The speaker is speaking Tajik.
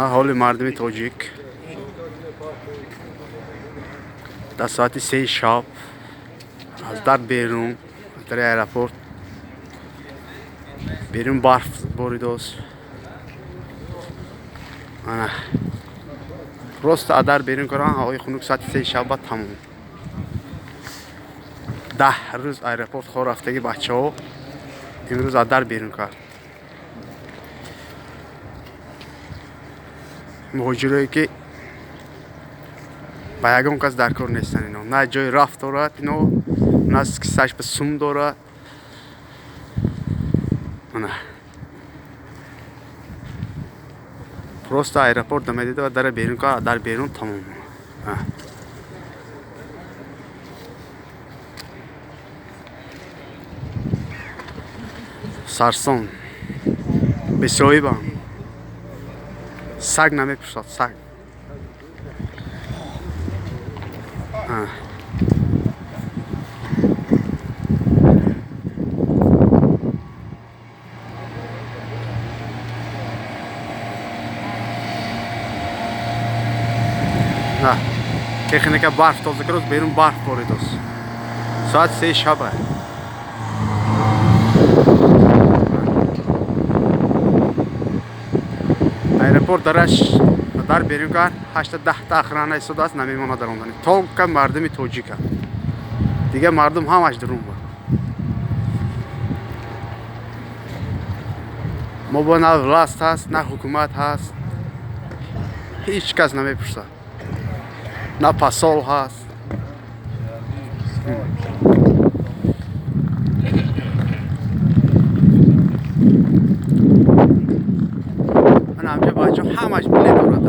На ҳоли мардуми тоҷик дар соати 3 шаб аз дар берун, аз дари аэропорт берун барф боридост. Ана просто аз дар берун кардан, ҳавои хунук, соати 3 шаб ба тамом. 10 рӯз аэропорт хор рафтаги бачаҳо имрӯз аз дар берун кард. Муҳоҷирое ки ба ягон кас дар кор нестанд, ино на ҷои рафт дорад, ино на кисааш ба сум дорад. Ана просто аэропорт намедида ва дара берун кард, дар берун тамом. Сарсон бесоҳибам, саг намепурсад, саг. На техника барф тоза кард, берун барф боридост. Соат 3 шаба. Аэропорт дараш дар берун кард, 8-10 охрана истодааст, намемонад даромадани. Только мардуми тоҷика. Дигар мардум ҳамаш дурун буд. Мо бо на власт ҳаст, на ҳукумат ҳаст. Ҳеҷ кас намепурсад. На посол ҳаст. Ана ҳамҷа бачаҳо ҳамаш билет дорад.